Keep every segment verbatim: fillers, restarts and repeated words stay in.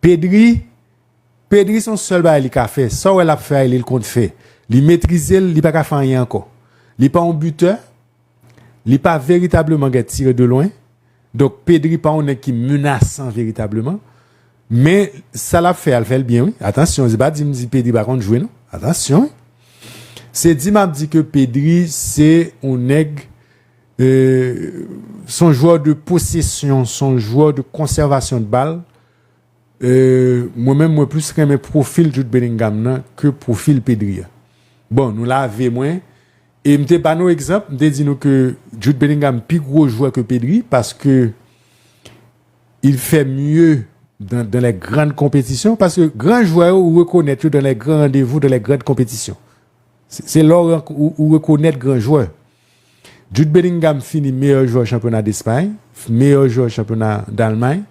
Pedri, Pedri se yon sèl bagay li ka fè. Sa w wè l ap fè a, li l konn fè. Li metrize l, li pa ka fè anyen ankò. Li pa yon bitè, li pa veritableman gen tire de lwen. Donk, Pedri pa yon nèg ki menasan veritableman. Men, sa l ap fè a, l fè l byen, wi. Atansyon, se pa di m di Pedri pa konn jwe, non. Atansyon, wi. Se di m ap di ke Pedri se yon nèg, euh, se yon jwè de posesyon, se yon jwè de konsèvasyon de bal. Euh, mwen menm, mwen plis renmen pwofil Jude Bellingham nan ke pwofil Pedri a. Bon, nou lave mwen. E m te ba nou egzanp, m te di nou ke Jude Bellingham pi gwo jwè ke Pedri, paske il fait mieux dans, dans les grandes compétitions, paske gran jwè yo ou rekonèt yo dans les grands rendez-vous, dans les grandes compétitions. Se, se lè ou, ou, ou rekonèt gran jwè. Jude Bellingham fini meyè jwè chanpyona Despay, meyè jwè chanpyona Dalmay,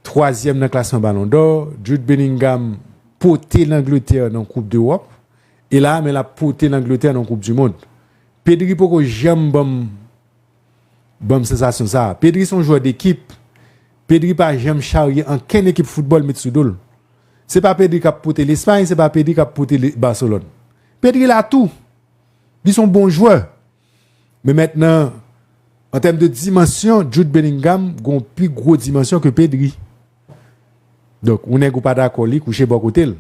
twazyèm nan klasman Balon dò. Jude Bellingham pote Langletè nan Koup Dewòp. E la, men l ap pote Langletè nan Koup di Mond. Pedri poko janm ban m, ban m sansasyon sa a. Pedri se yon jwè dekip. Pedri pa janm charye ankenn ekip foutbòl met sou do l. Se pa Pedri k ap pote Lespay, se pa Pedri k ap pote le-, Barcelone. Pedri la tou. Li se yon bon jwè. Men mentnan, an tèm de dimansyon, Jude Bellingham gon pi gwo dimansyon ke Pedri. Donk, yon nèg ou pa dakò li, kouche bò kote l.